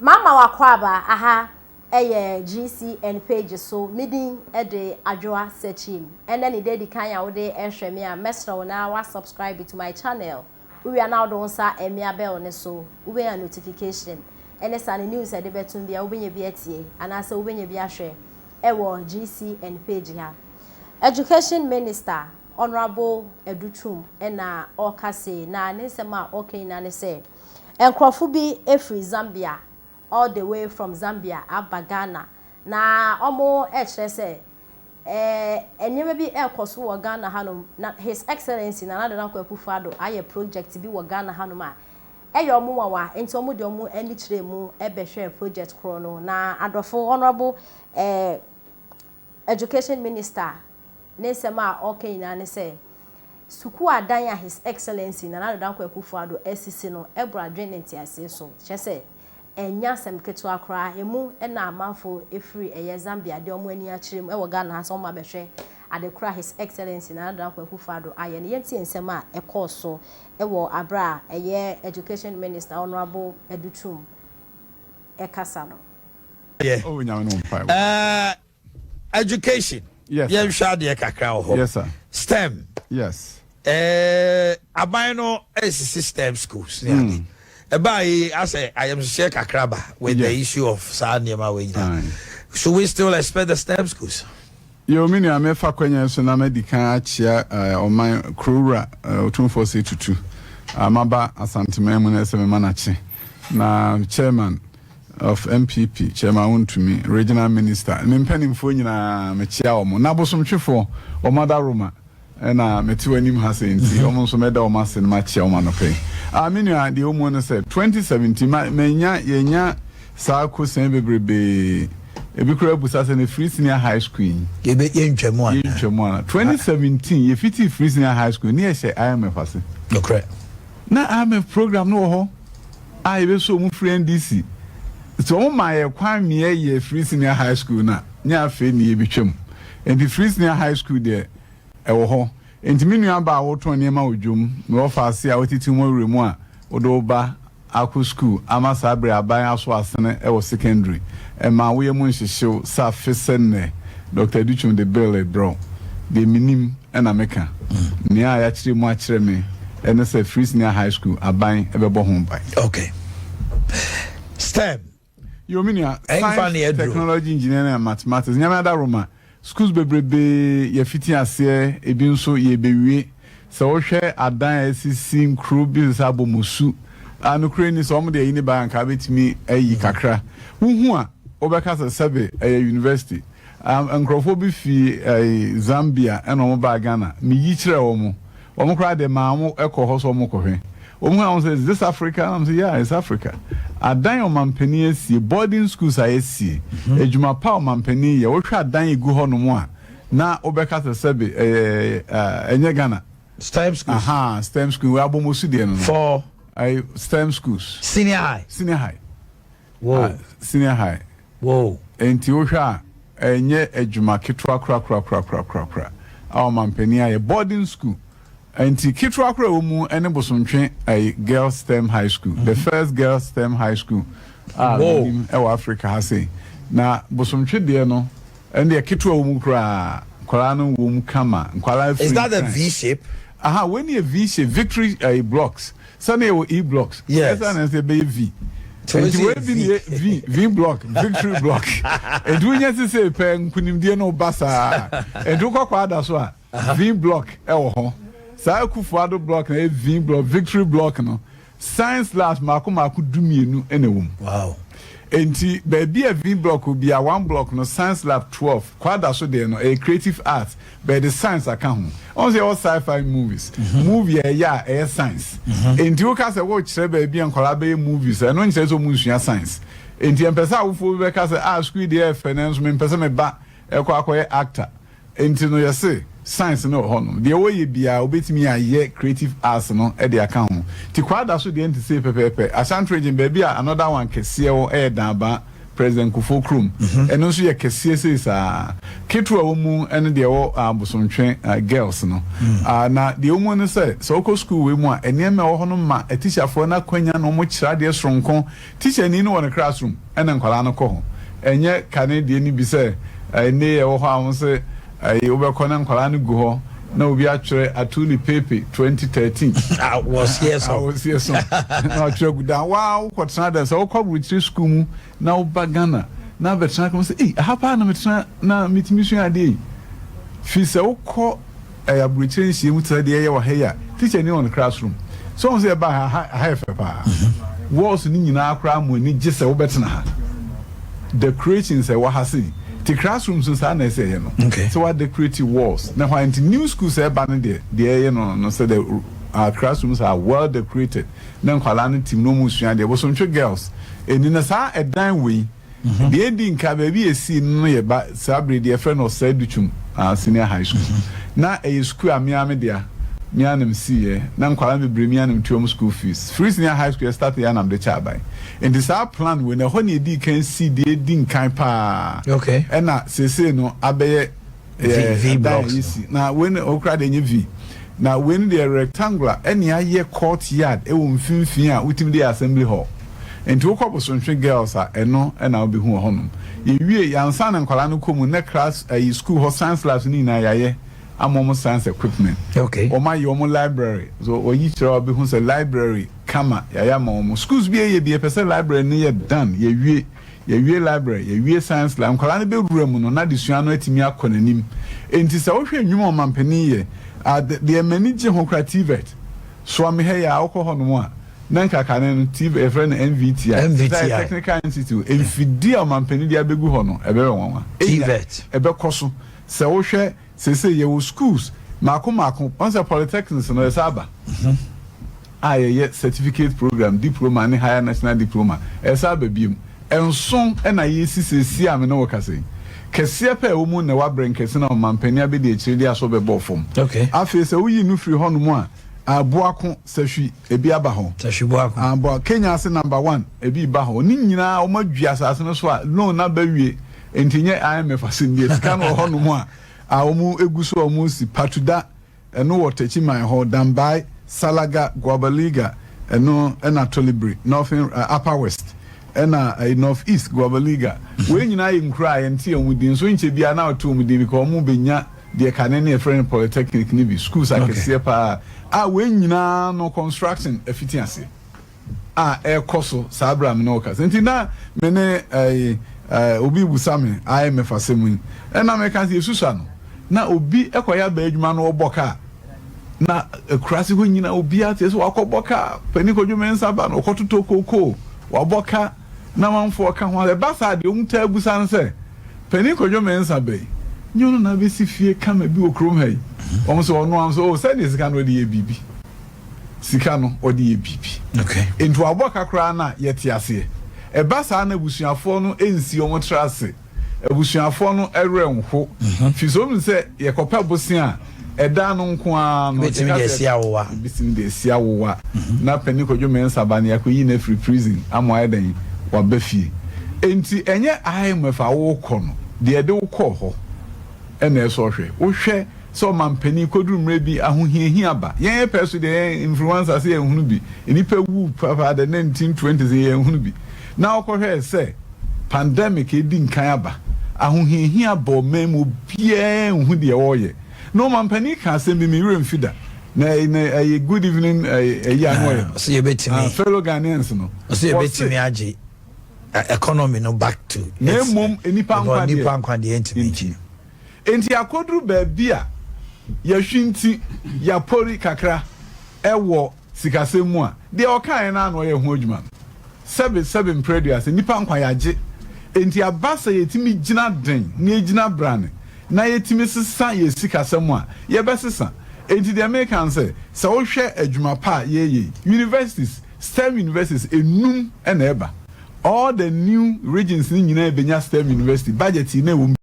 Mama wakɔ aha ɛyɛ GCN page so. Midin ɛde Adwoa Sekyim. Ɛnɛ ne dedi kan a wode ɛhwɛ me a, mɛsrɛ wo na wa subscribe to my channel. Wowia na wode wo nsa ɛmia bell ne so, wobɛnya notification. Ɛne saa ne news ɛde bɛtum bia, wobɛnya bi atie anaasɛ wobɛnya bi ahwɛ ɛwɔ GCN page ha. Education Minister Honourable Adutwum ɛna ɔka se na ne nsɛm a ɔka nyinaa ne sɛ nkurɔfo bi efiri Zambia, all the way from Zambia aba Ghana, na ɔmo ɛkyerɛ sɛ nneɛma bi ɛrekɔ so wɔ Ghana hanom na His Excellency Nana Addo Dankwa Akufo-Addo ayɛ project bi wɔ Ghana hanom a ɛyɛ ɔmo nwanwa, nti ɔmo de ɔmo ani kyerɛ mu ɛbɛhwɛ project korɔ no. Na adɔfo, Honourable Education Minister ne nsɛm a ɔka nyinaa ne sɛ sukuu adan a His Excellency Nana Addo Dankwa Akufo-Addo asisi no ɛboro adwene ne nteaseɛ so, kyerɛ sɛ ɛnya asɛm ketewa koraa. Emu ɛna amanfo efiri ɛyɛ Zambia de ɔmo ani akyerɛ mu ɛwɔ Ghana ha sɛ ɔmo abɛhwɛ adekora His Excellency Nana Addo Dankwa Akufo-Addo ayɛ no. Yɛntie nsɛm a ɛkɔɔ so ɛwɔ abere a ɛyɛ Education Minister Honourable Adutwum ɛkasa no. Oh, Nyame no mpae. Education. Yes, sir. Yɛnhwɛ adeɛ kakra wɔ hɔ. Yes, sir. STEM. Aban no esisi STEM schools ne ade. Ɛbaa yi asɛ ayɛmhyehyɛ kakra ba with the issue of saa nneɛma wei nyinaa. Should we still expect the STEM schools? Yo, me nua, mɛfa kwanya so na madi kan akyea ɔman kurowura Otumfoɔ Osei Tutu. Maba Asanteman mu na ɛsɛ mema n'akye. Na chairman of NPP, Chairman Wontumi, regional minister, ne mpanimfoɔ nyinaa mekyea wɔn. Na bosomtwefoɔ, wɔn ada Roma ɛna mete w'anim ha sɛ nti wɔn nso mɛda wɔn ase no makyea wɔn anɔpɛ yi. Ah, me nua, deɛ wɔn mu no sɛ 2017 ma manya yɛnya saa kosan bebrebee, ebi kura abusa sɛ ne free senior high school yi Yɛbɛ yɛntwa mu ana? Yɛntwa mu ana? 2017 yɛfiti free senior high school ne yɛhyɛ IMF ase. Na IMF program no wɔ hɔ a yɛbɛso ɔmu firi NDC nti ɔmo ma yɛ kwan mmeɛ yɛ free senior high school na nyɛ afei ne yɛbɛtwam. Nti free senior high school deɛ, ɛwɔ hɔ. Nti me nua ba a wotɔn nneɛma wɔ dwom na wɔfa ase a wotete mu awura mu a wode wo ba akɔ school ama saa bere aban aso asene ɛwɔ secondary, ɛma woyɛ mu nhyehyew sɛ afe sɛ nnɛ Dr Adutwum de bill brɛ deɛ menim ɛna meka nea a yɛakyerɛ mu akyerɛ me ɛne sɛ free senior high school, aban ɛbɛbɔ ho ban. Okay. STEM. Yo, me nua, Ɛnfa ne science, aduro. technology, engineering and mathematics, Nyame ada Roma, schools bebrebe yɛfiti aseɛ, ebi nso yɛbɛwie. Sɛ wohwɛ adan a esisi nkuro bi sɛ Abomosu a, nokura ni sɛ ɔmo de ayi ne ba anka bɛtumi ayi kakra, wohu a wobɛka sɛ sɛbe ɛyɛ university. Nkurɔfoɔ bi fi Zambia ɛna ɔmo baa Ghana, meyi kyerɛ wɔn, wɔn koraa de maa wɔn ɛkɔ hɔ sɛ wɔn kɔhwɛ wɔn hu a, wɔn sɛ, "Is this Africa?" Na wɔn sɛ, "Yeah, it's Africa." Adan ɔmampanin asie, boarding schools a yɛsie, adwuma pa ɔmampanin yɛ, wohwɛ adan egu hɔ nom a, na wobɛka sɛ sɛbe ɛyɛ ɛnyɛ Ghana. STEM schools. Aha, STEM school wɔ Abomosu deɛ no. For ayi STEM schools. Senior high. Senior high. Whoa. Ah, senior high. Whoa. Nti wohwɛ a, ɛnyɛ adwuma ketewa korakorakorakorakora a ɔmampanin ayɛ. Boarding school nti ketewa kora wɔ mu ɛne Bosomtwe ɛyɛ girls STEM high school, the first girls STEM high school a menim ɛwɔ Africa ha sei. Na Bosomtwe deɛ no, ɛne deɛ ketewa wɔ mu koraa, nkwaraa no wɔ mu kama, nkwaraa Is that the firi. V shape? Aha, wei ni yɛ V shape, victory blocks, sani yɛ wɔ E blocks. Yes. Ɛsɛ na ɛsɛ bɛyɛ V. So nti it's wei a bi V. ni yɛ V, V block, victory block. Nti wonya sise pɛ nkunimdie no ba saa. Nti wokɔ kɔ ada so a, V block ɛwɔ hɔ saa. Akufo-Addo block na yɛ V block, victory block no, science labs mako mako 12 ɛna ɛwɔ mu. Nti baabi a V block bi a, one block no, science lab 12. Kwada so deɛ no ɛyɛ creative arts, bɛɛde science aka ho. Ɔn sɛ ɛwɔ sci-fi movies, movie a ɛyɛ a ɛyɛ science. Nti woka sɛ wɔrekyerɛ baabi a nkwadaa bɛyɛ movies, ɛno nkyerɛ sɛ ɔmo nsua science. Nti mpɛ sɛ awofoɔ bi bɛka sɛ, ah, school deɛ ɛfɛ, nanso mempɛ sɛ meba ɛkɔ akɔyɛ actor. Nti no yɛse science no wɔ hɔ nom deɛ wɔyɛ biara, wobɛtumi ayɛ creative arts no de aka ho. Nti Kwada so deɛ nte sɛ pɛpɛɛpɛ. Ashanti Region baabi a another one kɛseɛ wɔ ɛyɛ Daaba. President Kufuor kurom. Ɛno nso yɛ kɛseɛ sei saa. Ketewa a ɛwɔ mu ne deɛ ɛwɔ Abosomtwe Girls no. Na deɛ ɛwɔ mu ne sɛ, sɛ wokɔ sukuu wei mu a, nneɛma a ɛwɔ hɔ no ma atikyafoɔ no akwanya na wɔkyerɛ adeɛ soronko. Tikyani no wɔ ne classroom ɛna nkwadaa no kɔ hɔ. Ɛnyɛ kane deɛ no bi sɛ ɛnne yi ɛwɔ hɔ a wɔn se ɛyi wobɛkɔ na nkwadaa no gu hɔ na obi atwerɛ Atuli Pepe 2013. Awɔseɛ so. Awɔseɛ so na watwerɛ agu dan. Waa wokɔtena dɛm sɛ wokɔ aburokyire sukuu mu na woba Ghana na abɛtena kama sɛ ei aha paa na metena na metumi sua adeɛ yi. Firi sɛ wokɔ Ɛyɛ aburokyire nhyiamu te sɛ deɛ yɛyɛ wɔ ha yi a teacher ni wɔ ne classroom. So wohu sɛ yɛbaa ha, ha, ha yɛ fɛ paa. Walls no nyinaa koraa mo ani gye sɛ wobɛtena ha. Decorations a ɛwɔ ha sei. Nti classrooms no saa na ɛsɛ ɛyɛ no. Okay. Sɛ wɔadecorate walls na hɔ nti new schools a ɛba no deɛ, deɛ ɛyɛ no no sɛ the our classrooms are well decorated na nkwadaa no tim na wɔn resua adeɛ. Bosontwe girls ɛni na saa ɛdan wei. Deɛ edi nka, baabi a esii no no yɛ ba saa bere deɛ yɛfrɛ no Ɔsɛe Dutwum Senior High School. Na ɛyɛ sukuu a me ara me dea, me ara na mesiiɛ, na nkwadaa no bebree me ara na metua wɔn school fees. Firi Senior High School yɛ starteeɛ ara na mede kyɛɛ aban. Enti saa plan wei no, ɛhɔ na yɛdii kan sii deɛ edi nkan pa ara, ɛna seesei no abɛyɛ V V ɛdan a blocks no. yɛsi na wei no okura deɛ ɛnyɛ V na wei no deɛ rectangular ɛne ayɛ court yard ɛwɔ mfimfini a wotumi de yɛ assembly hall nti wokɔ Bosontwe girls a ɛno ɛna wobɛhu wɔ hɔnom yɛwie yɛansa na nkwadaa no kɔ mu na class ayi school hɔ science labs no nyinaa yɛayɛ ama wɔn science equipment wɔn ayɛ wɔn library so wɔyi kyerɛ a wobɛhu sɛ library kama yɛayɛ ama wɔn schools bi ɛyɛ bi yɛpɛ sɛ library no yɛ done yɛwie Yɛawie library, yɛawie science lab, nkwadaa no bɛwura mu no, na adesua no atumi akɔ n'anim. Enti sɛ wohwɛ nnwuma a ɔmampanin yɛ a, deɛ m'ani gye ho koraa, TVET. Soa me ha yi ara, wokɔ hɔnom a, na nka kane no, TVET, yɛfrɛ no NVTI, NVTI. Technical Institute, mfidie a ɔmampanin de abɛgu hɔ no, ɛbɛyɛ nwanwa. TVET. Ɛbɛkɔ so. Sɛ wohwɛ Seesei yɛwɔ schools mmaako mmaako, wahu sɛ polytechnics no ɛsan aba a yɛyɛ certificate program, diploma ne higher national diploma, ɛsan aba biom. Nson na yɛresi seesei a me ne wo kasa yi. Kɛseɛ pɛ a ɛwɔ mu nnɛ wabrɛ nkɛse na ɔmampanin abɛdi akyire de asɔ bɛbɔɔ fam. Afei sɛ woyi no firi hɔnom a, Aboako, Sahwi, ebi aba hɔ. Sahwi Boako. Aboa, Kenya ase number one, ebi reba hɔ. Ne nyinaa wɔadwi asase no so a loan no aba awie. Enti nyɛ IMF asɛm bi, sika no wɔ hɔnom a a wɔn gu so a wɔn si Patuda, ɛno wɔ Techiman hɔ, Dambai, Salaga, Guabaliga, ɛno ɛna Tolibri, Northern, Upper West, ɛna ɛyi North East, Guabaliga. Wei nyinaa yɛ nkuro a yɛnte wɔn din, nso nkyɛ biara na wɔte wɔn din because wɔn bɛnya deɛ kane ne yɛfrɛ no polytechnic no bi, schools akɛseɛ paa a wei nyinaa no construction afiti aseɛ. a ɛrekɔ so saa bere a me ne wo kasa. Nti na me ne ɛɛ obi rebisa me IMF asɛm yi, ɛna meka sɛ yɛsusua no, na obi kɔyɛ abaa adwuma na ɔbɔ kaa, na akuraase hɔ nyinaa obiara te sɛ wakɔbɔ kaa, panin Kwadwo Mensah ba no ɔkɔtotɔ kookoo, wabɔ ka, na amanfoɔ ka ho asɛm. Ɛba saa deɛ wɔn taa bisa no sɛ, Panin Kwadwo Mensah ba yi, nyɛ ɔno na abɛsi fie kama bi wɔ kurom ha yi? Wɔn nso ɔno ara nso, oh sɛdeɛ sika no ɔde yɛ biribi. Sika no ɔde yɛ biribi. Nti wabɔ ka koraa no a yɛte aseɛ. Ɛba saa na abusuafoɔ no nsi wɔn tra ase. Abusuafoɔ no werɛ nho. Firi sɛ wɔnim sɛ yɛkɔpɛ bosea a, ɛda no nko ara no, Yɛbɛtumi de asi awowa. Yɛbɛtumi de asi awowa. Na Panin Kwadwo Mensah ba no yɛakɔyi no afiri prison ama wayɛ dɛn? Waba fie. Nti ɛnyɛ IMF a worekɔ no, deɛ ɛde wo kɔɔ hɔ na ɛsɛ ɔhwɛ. Wohwɛ Sɛ ɔmanpanin kɔduru mmerɛ bi ahohiahia ba. Yɛn pɛ so deɛ yɛn influenza sɛ yɛnhunu bi. Nnipa wu papa the 1920s yɛnhunu bi. Na wokɔhwɛɛ sɛ pandemic ɛdi nkan aba. Ahohiahia ba ɔman mu obiara nhu deɛ ɔreyɛ. Na ɔmanpanin ka asɛm bi me werɛ mfi da. Na ɛyɛ good evening ɛyi a na ɔyɛ no. Ɔsɛ yɛbɛtumi. Fellow Ghanaians no. Ɔsɛ yɛbɛtumi agye economy no back to. Na mmom nnipa nkwa deɛ. Nnipa nkwa deɛ ntumi ngye. Enti yɛakɔduru baabi a yɛahwinti, yɛapori kakra wɔ sikasɛm mu a, deɛ ɔkaeɛ no ara na ɔyɛ ho adwuma no. Sɛbe, sɛbe mprɛ aduasa, nnipa nkwa yɛagye. Enti aba sɛ yɛtumi gyina den na yɛgyina brane na yɛtumi sesa yɛn sikasɛm a, yɛbɛsesa. Enti deɛ mereka ne sɛ, sɛ wohwɛ adwuma pa a yɛreyɛ yi, universities, STEM universities nnum na ɛreba. All the new regions no nyinaa bɛnya STEM university, budget yi na ɛwɔ mu.